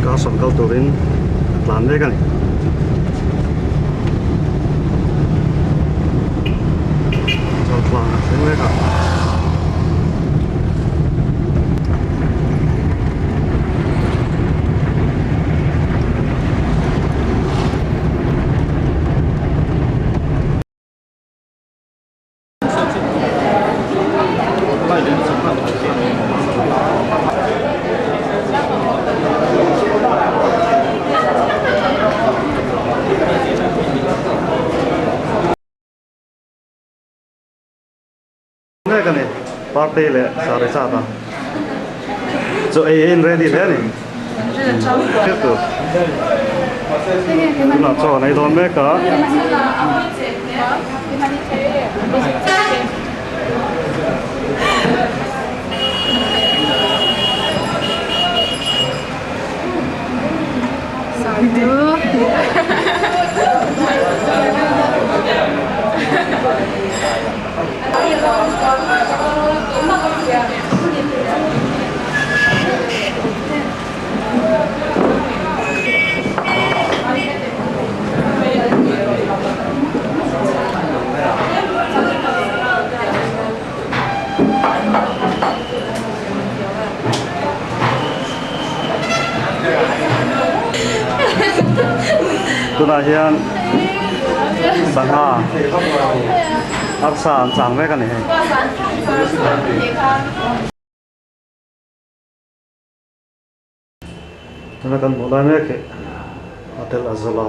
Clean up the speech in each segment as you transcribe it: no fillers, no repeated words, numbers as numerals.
Excursion kal turin a tlan mek a ni. Chaltlang a thleng mek a. Mek a ni party leh saree chak a chaw ei a in ready hle a ni tunah chaw an ei dawn mek a. Tunah hian sangha arsa an chang vek a ni hei. Tuna kan hmuh lai mek hi Hotel Azola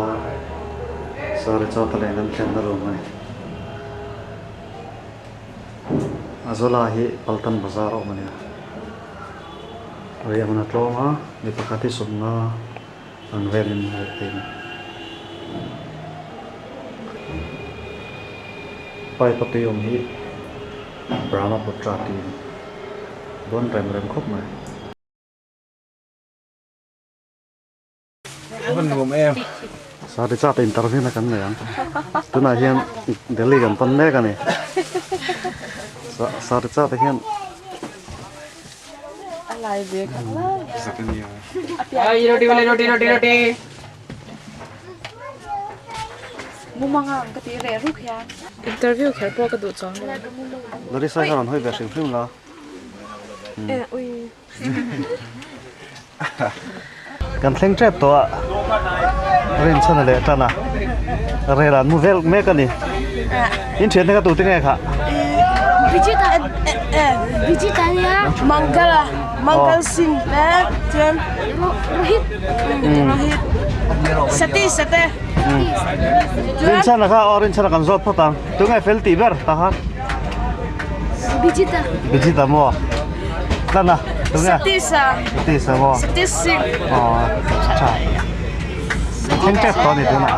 Sari Chawta leh kan thlenna room a ni. Azola hi Paltan Bazar a awm a nia. Riahhmun a tlawm a, mi pakhat hi sawmnga ang velin a reh thei a ni. Pipe a tui awm hi Brahmaputra tui a ni. Dawn rem rem khawp mai. Van nuam em. Sari chat interview na kan nei ang. Tunah hian Delhi kan pan mek a ni. Sari chat hian A lai ve kha lai. Ai roti bale roti roti roti. Mumanga ang ka ti reh ruk hian. Interview kher pawh ka duh chuang lo. Larissa hi a rawn hawi ve hrim hrim la. Kan thleng tep tawh a, rinchhan a leh tan a, rel an mu vel mek a ni. In thiante kha tute nge kha? Bijita Bijita nia Mangala Mangal Singh le chuan Rohit Rohit Satish te Rinchhan a kha aw rinchhan a kan zawt phawt ang. Tunge fel tih ber ta kha? Bijita. Bijita maw? Tlana, tunge? Satisa. Satisa maw? Satis Singh. Aw, tha. Thleng tep tawh a ni tunah.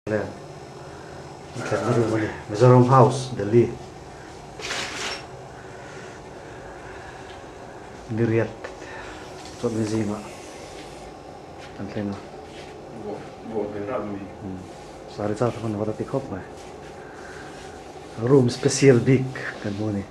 Le, thlenna room a ni. Mizoram House, Delhi. Niriat chawlhni zingah kan thleng a. Sari char kha va ti khawp mai. Room special bik kan hmu a ni.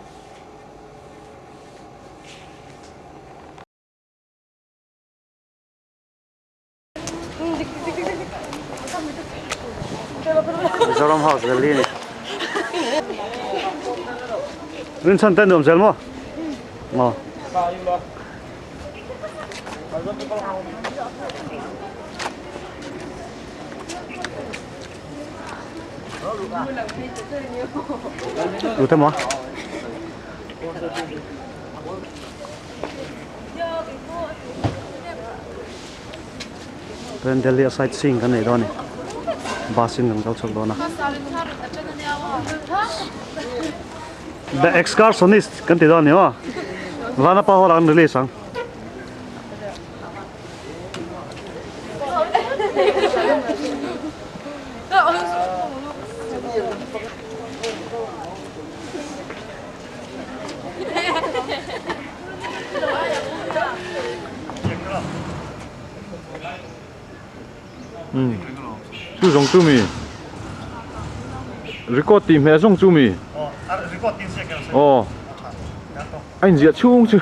Mizoram House Delhi a ni. Rinchhan te nuam zel maw? Aw. Tute maw? Chuan Delhi a sight seeing kan nei dawn a ni. Bus in kan kal chhuak dawn a. The Excursionist kan ti dawn a ni maw? Vanapa hall ah kan release ang. Chu zawng chu mi record tih hmeh zawng chu mi aw. A inziah chhung chu.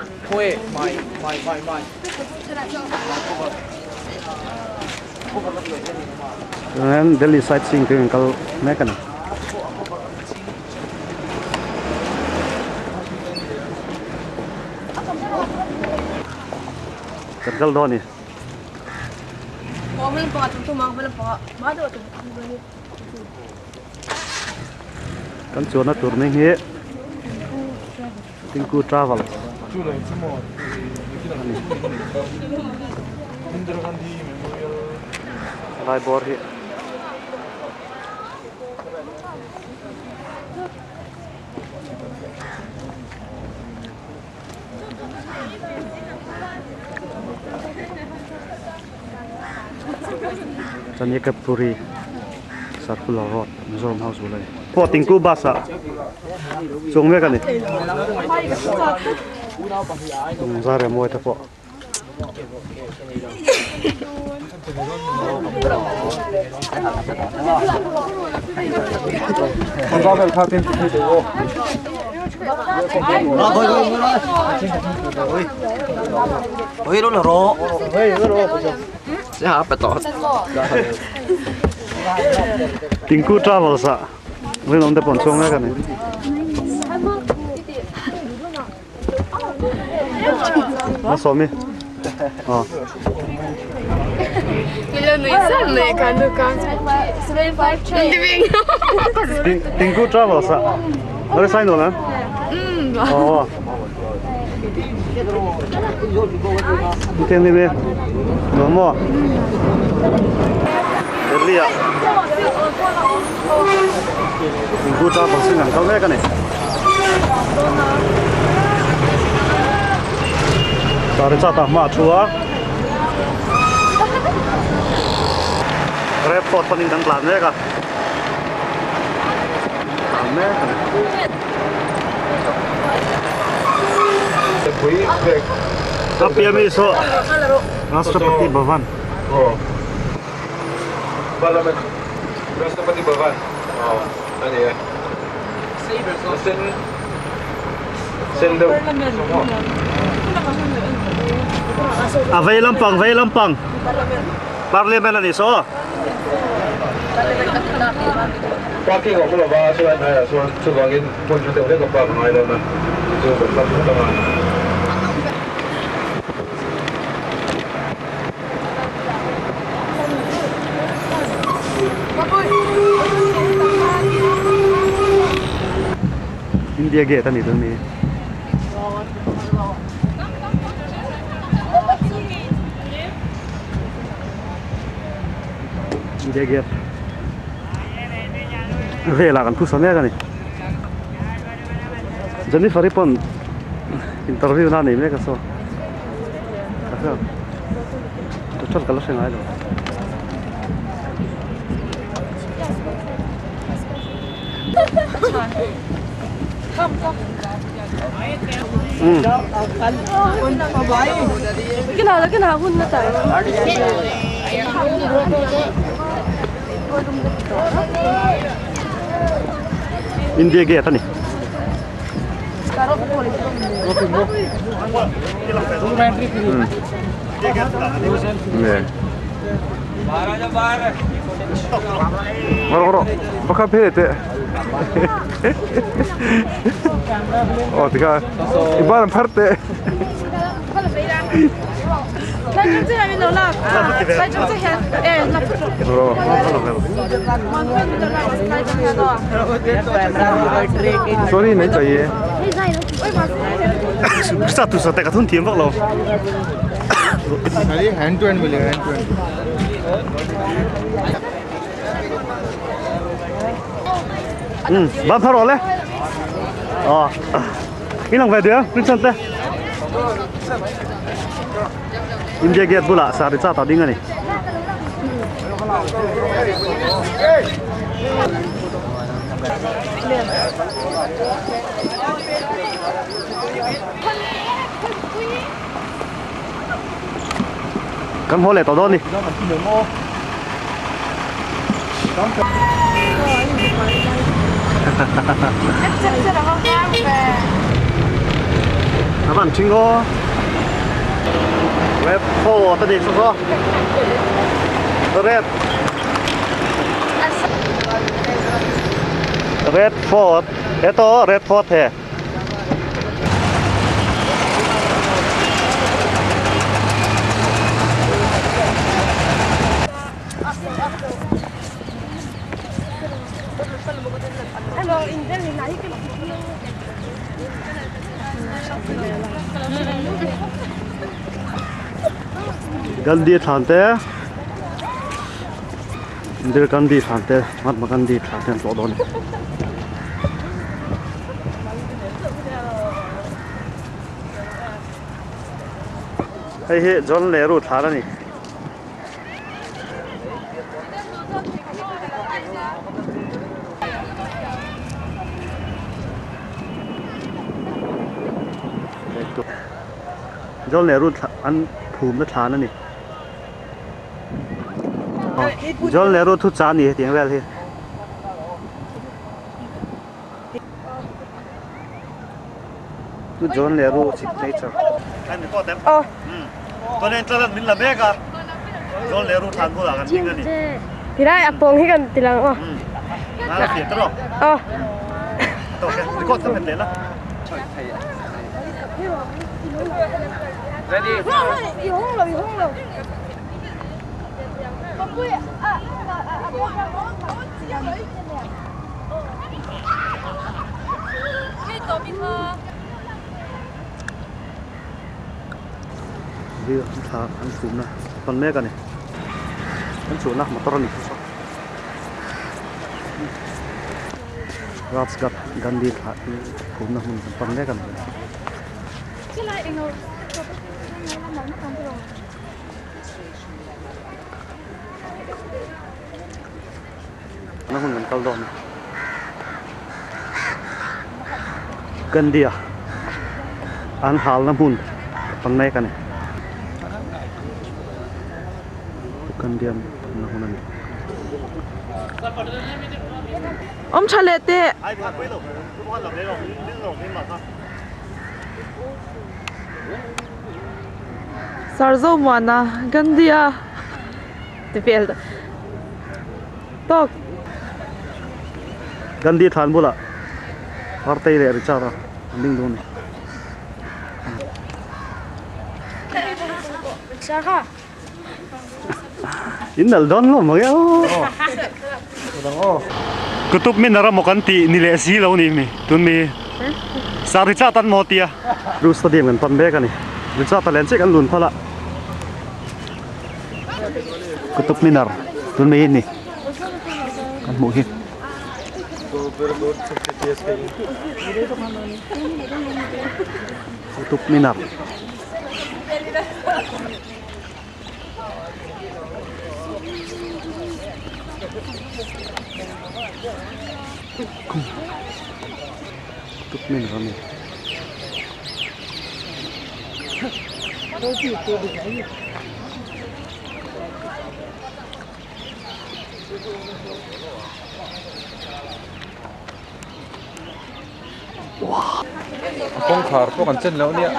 Chuan Delhi sightseeing te an kal mek a ni. Kan kal dawn a ni. Kan chuanna tur hming hi Tinku Travel a ni. Helai bawr hi Chanyakapuri Circular Road Mizoram House bul a ni. Pawh Tinku bus ah chuang mek a ni. Zar emaw te pawh. Tinku Travels ah rinawm te pawh an chuang mek a ni. A sawm i aw. Tinku Travels ah Nari sign dawn a? Aw. Thiang hlim e. Nuam maw? Delhi ah Tinku Travels in an kal mek a ni. Sari chata hma a thu a. Red Fort panin kan tlan mek a. Tlan mek a ni. Ka pian hi saw Rashtrapati Bhavan. Parliament Rashtrapati Bhavan a ni e. Sen sen deuh A vei lampang vei lampang Parliament a ni saw. Parking a awm lova chuan hnaiah chuan chuvangin hmun hla deuh hlek a park a ngai dawn a chu kan park phawt anga. India Gate a ni dawn ni. India Gate velah kan phusa mek a ni. Jennifer-i pawn interview na nei mek a saw. Ka hria total ka la hre ngai lo. India Gate a ni. Ban phar rawh le. Aw. In lang ve duh Rinson te. India Gate bulah sari cha ta ding a ni. Kan haw leh tawh dawn a ni. A van ṭhing aw. Red Fort a nih chu saw. Red Red Fort heto Red Fort he. Gandhi thlan te Indira Gandhi thlan te Mahatma Gandhi thlan te an tlawh dawn a ni. Hei hi John Nehru thlan a ni. John Nehru an phumna thlan a ni. John Nehru thu chah a ni hetiang vel hi. Chu John Nehru signature. Aw. Tuanin tlaran min la mek a, John Nehru thlan bulah kan ding a ni. Tilai a pawng hi kan ti lang aw. Nana fiah ta rawh. Aw. Tawk e, record ka hmet leh la. Ready. I hawng lo, i hawng lo. View an thla an chhumna pan mek a ni an chhuhna motor a ni chu saw Rajghat Gandhi thla chhumna hmun an pan mek a ni. Na hun kan kal dawn a Gandhi a an halna hmun ka pan mek a ni Gandhi an na hun a ni. Awm tha leh teh. Sarzomuana Gandhi a ti vel tawk. Gandhi thlan bulah Partei leh Richard a an ding dun a ni. In nalh dawn hlawm ang e aw. Kutub Minar a maw kan tih ni leh si lo ni mi tun mi Sir Richard an maw tia. Blue Stadium kan pan mek a ni. Richard a len chiah kan lun phal a. Kutub Minar tun mai hi ni kan hmuh hi. Kutub Minar. Kutub Minar a ni. A kawngkhar pawh kan chen loh nia.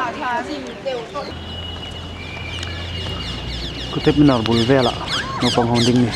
Kutep minar bul velah naupang ho ding ni.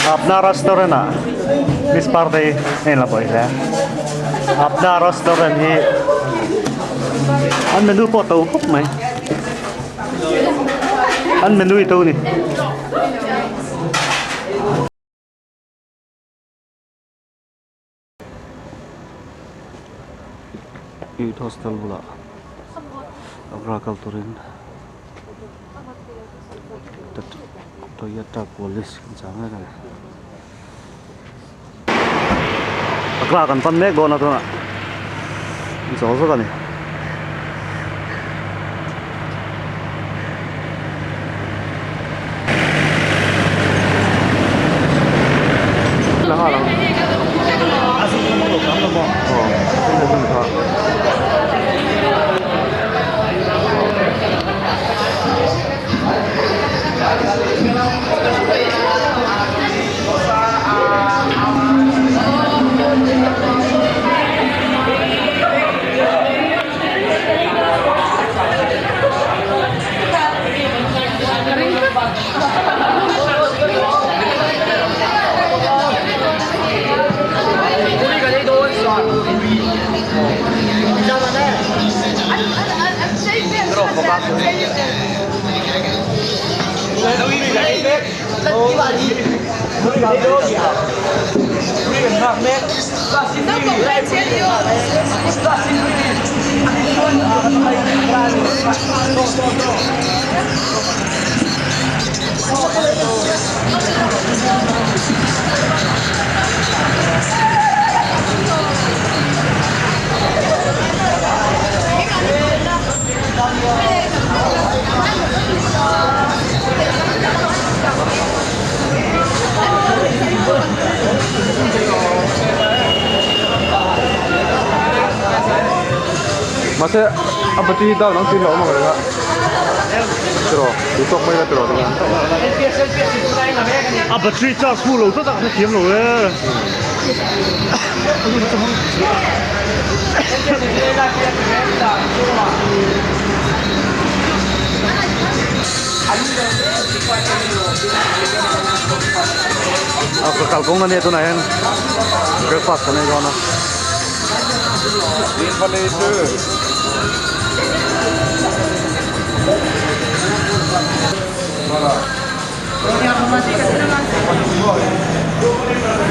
Apna restaurant ah Miss Partei a inla buai hle. Apna restaurant hi an menu pawh a to khawp mai. An menu hi to a ni. Youth hostel bulah Agra kal turin Toyota Qualis kan chang mek a ni. Accra kan pan mek dawn a tunah an chawl zawk a ni. Mahse a battery hi down ang tih hlauhawm ang reng a tiraw duhtawk mai la tiraw tinge. A battery charge full lo tlat a ka hrethiam lo e. A ka kalkawng ania tunah hian breakfast kan ei dawn a.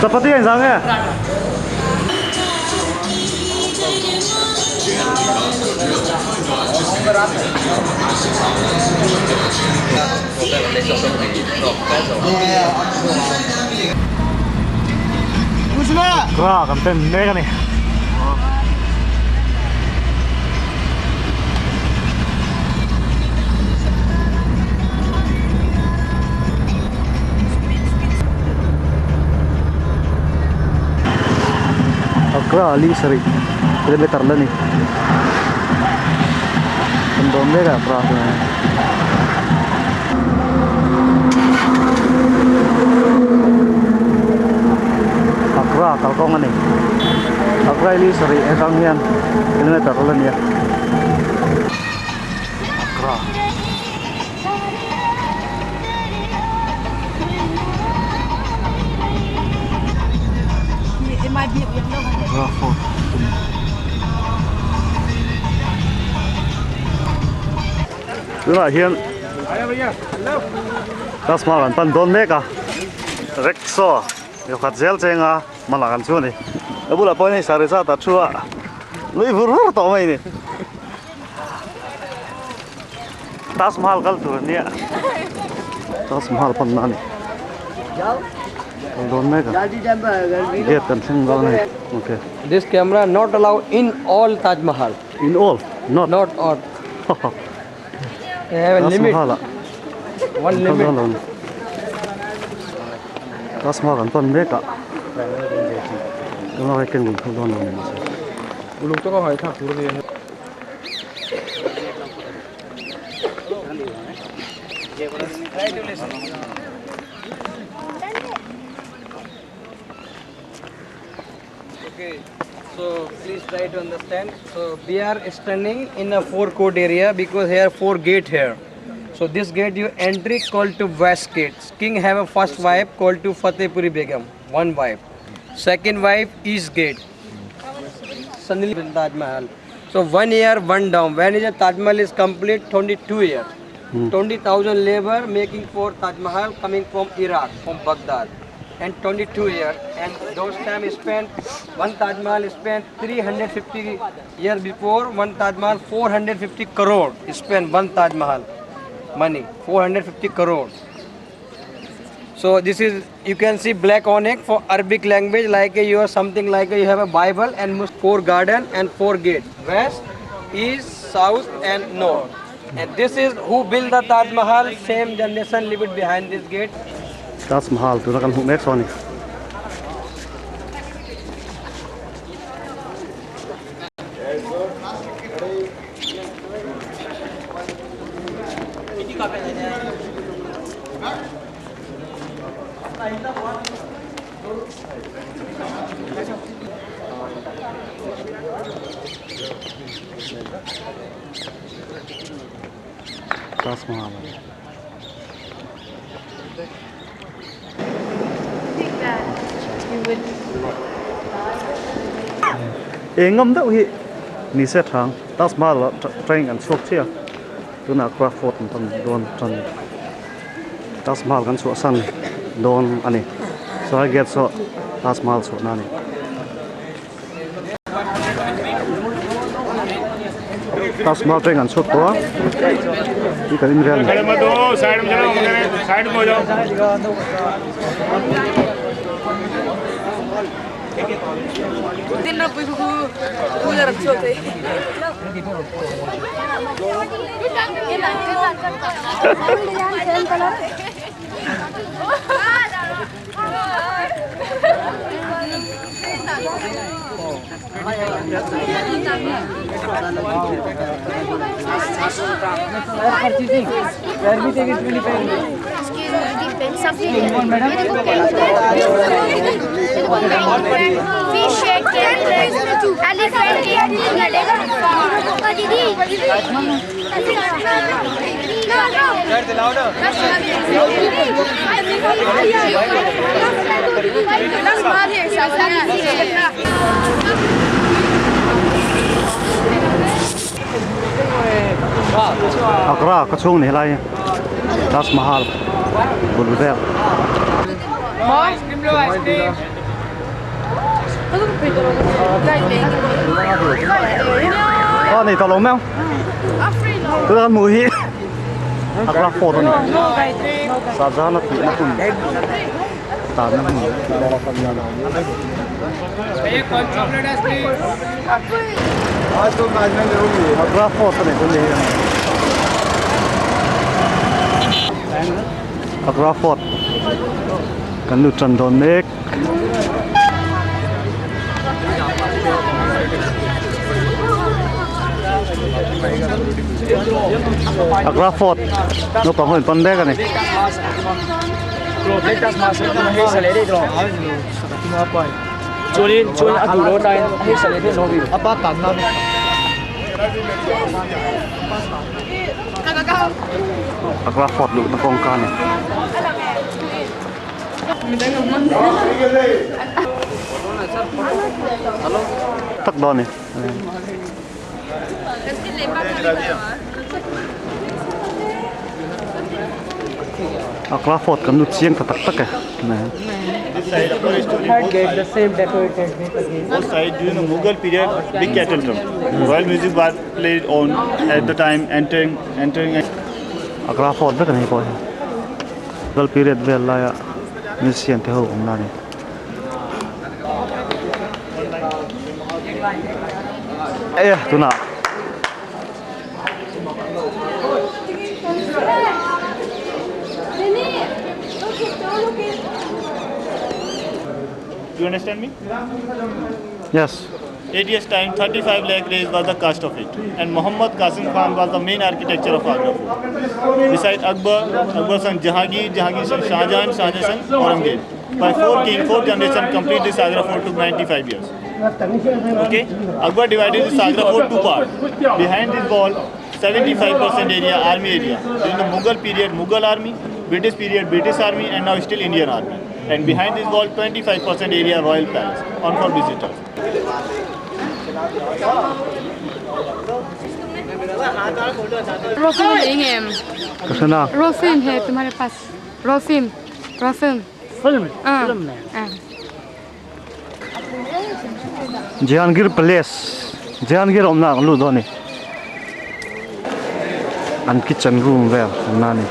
Chapati a inzang nge? Ra kan pen mek a ni. Accra li sarih kilometer la ni. Kan dawn mek a Accra chu. Accra kalkawng a ni. Accra hi li sarih atang hian kilometer la ni a. Accra. Accra Fort. Tunah hian Taj Mahal an pan dawn mek a, rickshaw pakhat zel cheng a hmanah kan chu a ni. A bulah pawh hian hei saree zat ah thu a nui vur vur tawh mai a ni. Taj Mahal kal tur a nia, Taj Mahal panna a ni. Kal dawn mek a, gate kan thleng dawn a ni. Okay. This camera not allow in all Taj Mahal. In all? Not. Not all. They have a limit. One limit. Taj Mahal kan pan mek a. Kan lai ken gun phal dawn lo ni mahse. Uluk taka ngaithlak tur a ni a. Okay, so please try to understand. So we are standing in a forecourt area because here four gate here. So this gate you entry called to west gate. King have a first wife called to Fatehpuri Begum, one wife. Second wife east gate. Suddenly Taj Mahal. So 1 year, one down. When is the Taj Mahal is complete? 22 year. 20,000 labor making for Taj Mahal coming from Iraq, from Baghdad. And 22 year. And those time spent, one Taj Mahal spent 350 year before, one Taj Mahal 450 crore spent one Taj Mahal money, 450 crore. So this is you can see black onyx for Arabic language like you are something like you have a Bible and four garden and four gate west, east, south and north. And this is who built the Taj Mahal same generation live it behind this gate. Taj Mahal tuna kan hmuh mek saw a ni. Taj Mahal a ni. Eng ngam deuh hi ni se thang Taj Mahal ah train an chhuak chiah a tunah Crawford an pan dawn tan Taj Mahal kan chhuah san dawn a ni chuan gate saw Taj Mahal chhuahna a ni. Taj Mahal train an chhuak tawh a tih kan inrel a ni. Agra ka chhung ni helai Taj Mahal bul vel. Aw nei tawh lo mai ang tuna kan hmuh hi Agra fort a ni Shahjahan a tihna hmun tanna hmun Agra fort a ni tun ni hi Agra fort kan lut tan dawn mek. Agra Fort naupang ho in pan mek a ni. Agra Fort luhna kawngka a ni. Tak dawn a ni. Agra Fort kan lut chiang ta tak tak e. Both side during the Mughal period, big kettle drum. Royal music was played on at the time entering entering. Agra Fort vek a ni pawh hi. Mughal period vel laia museum te ho awm na a ni. E tunah. Do you understand me? Yes. 8 years time, 35 lakh raised was the cost of it. And Muhammad Qasim Khan was the main architecture of Agra Fort. Besides Akbar, Akbar son Jahangir, Jahangir son Shah Jahan, Shah Jahan son Aurangzeb. By four king, four generation complete this Agra Fort took 95 years. Okay? Akbar divided this Agra Fort two parts. Behind this wall, 75% area, army area. During the Mughal period, Mughal army, British period, British army, and now still Indian army. And behind this wall, 25% area Royal Palace, on for visitors. Ka hre na. Roll film hai tumhare paas roll film roll film film film Jehangir Palace Jehangir awmna ang lut dawn a ni an kitchen room vel awmna a ni.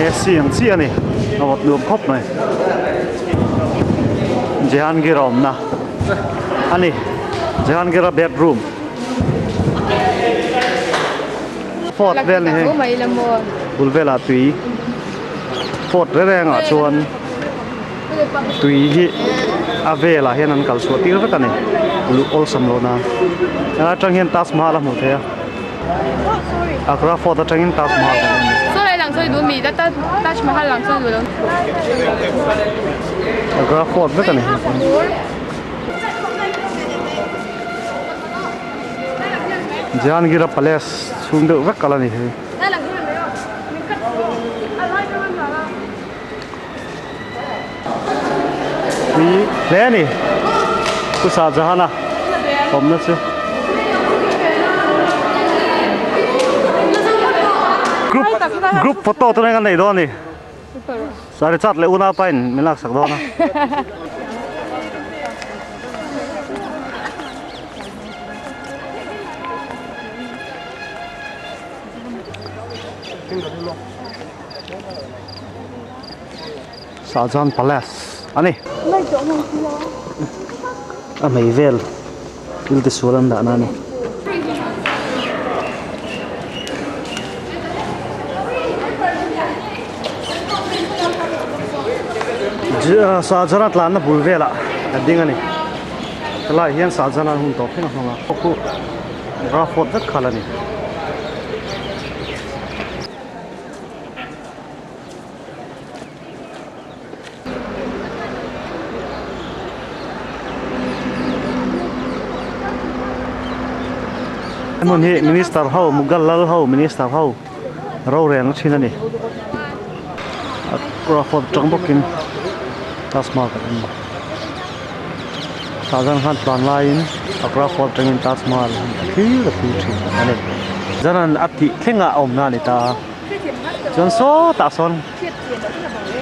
AC ang chi a ni a vawt nuam khawp mai Jehangir a awmna a ni Jehangir a bedroom fort vel ni hei bul velah tui fort reng reng ah chuan tui hi a velah hian an kal chhuah tir vek a ni luh awlsam loh nan helai atang hian Taj Mahal a hmuh theih a Agra fort atangin Taj Mahal kan en Agra fort vek a ni. Jehangir-a palace chhung deuh vek kal a ni hei. Tui hle a ni Pu Shahjahan-a awmna chu. Group group photo te kan nei dawn a ni. Sari chat leh unaupa in min laksak dawn a. Shahjahan Palace a ni. A hmei vel thil ti sual an dahna a ni. Shahjahan a tlanna bul velah a ding a ni. Helaiah hian Shahjahan an hun tawp thleng a hmang a. Rafawt vek kha la ni. Hmun hi minister ho Mughal lal ho minister ho rorelna thin a ni. Rafawt atang bawkin Taj Mahal kan en a. Tah zan khan tlan laiin Agra Fort atangin Taj Mahal a thlir a thlir thin a ni. Zanan a tih thlengah a awmna a ni ta a. Chuan sawtah sawn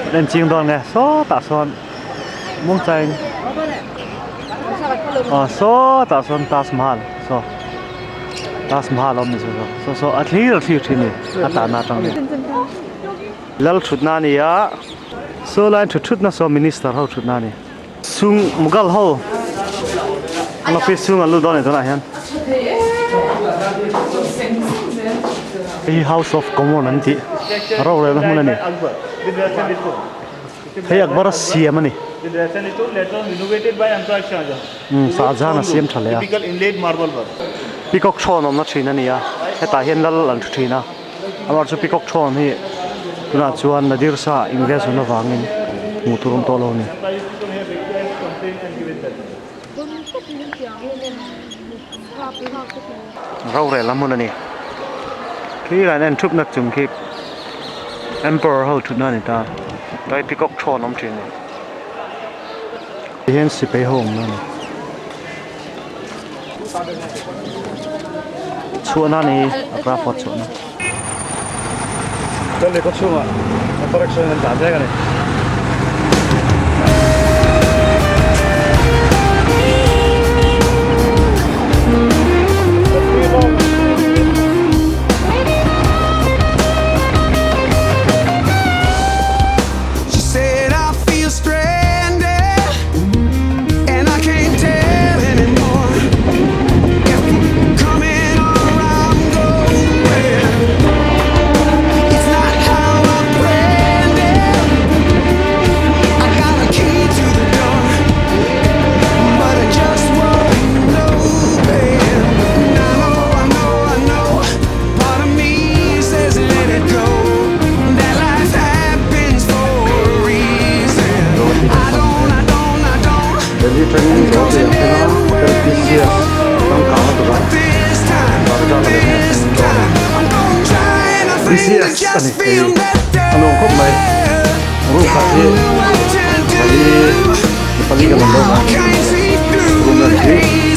kan en ching dawn nge sawtah sawn muangchain aw sawtah sawn Taj Mahal saw Taj Mahal a awm ni chu saw saw a thlir a thlir thin a ni a tahna atang hian. Lal thutna a ni a saw lai thut thutna saw minister ho thutna a ni. Chung Mughal ho an office chhung an lut dawn a ni tunah hian. Hei hi House of Common an tih rorelna hmun a ni. Hei Akbar a siam a ni. Shahjahan a siam tha leh a. Peacock throne awmna thin a ni a, hetah hian lal an thu thin a. Amaherawhchu peacock throne hi tunah chuan Nadir Shah invest hun avangin hmuh tur awm tawh lo a ni. Rorel a hmun a ni. Khi an en thupna chung khi Emperor ho thutna a ni ta. Tlai peacock throne awm thin a ni. Ti hian sipai ho awmna a ni. Chhuahna a ni a craft chhuahna. Delhi khaw chhungah auto rickshaw in an tlan mek a ni. Delhi atangin Goa te ang thleng a LPCS changkang a tura Darjala leh hmun a thleng dawn a ni. PCS a ni hei a nuam khawp mai room khat hi pali pali kan awm dawn a room lan hi.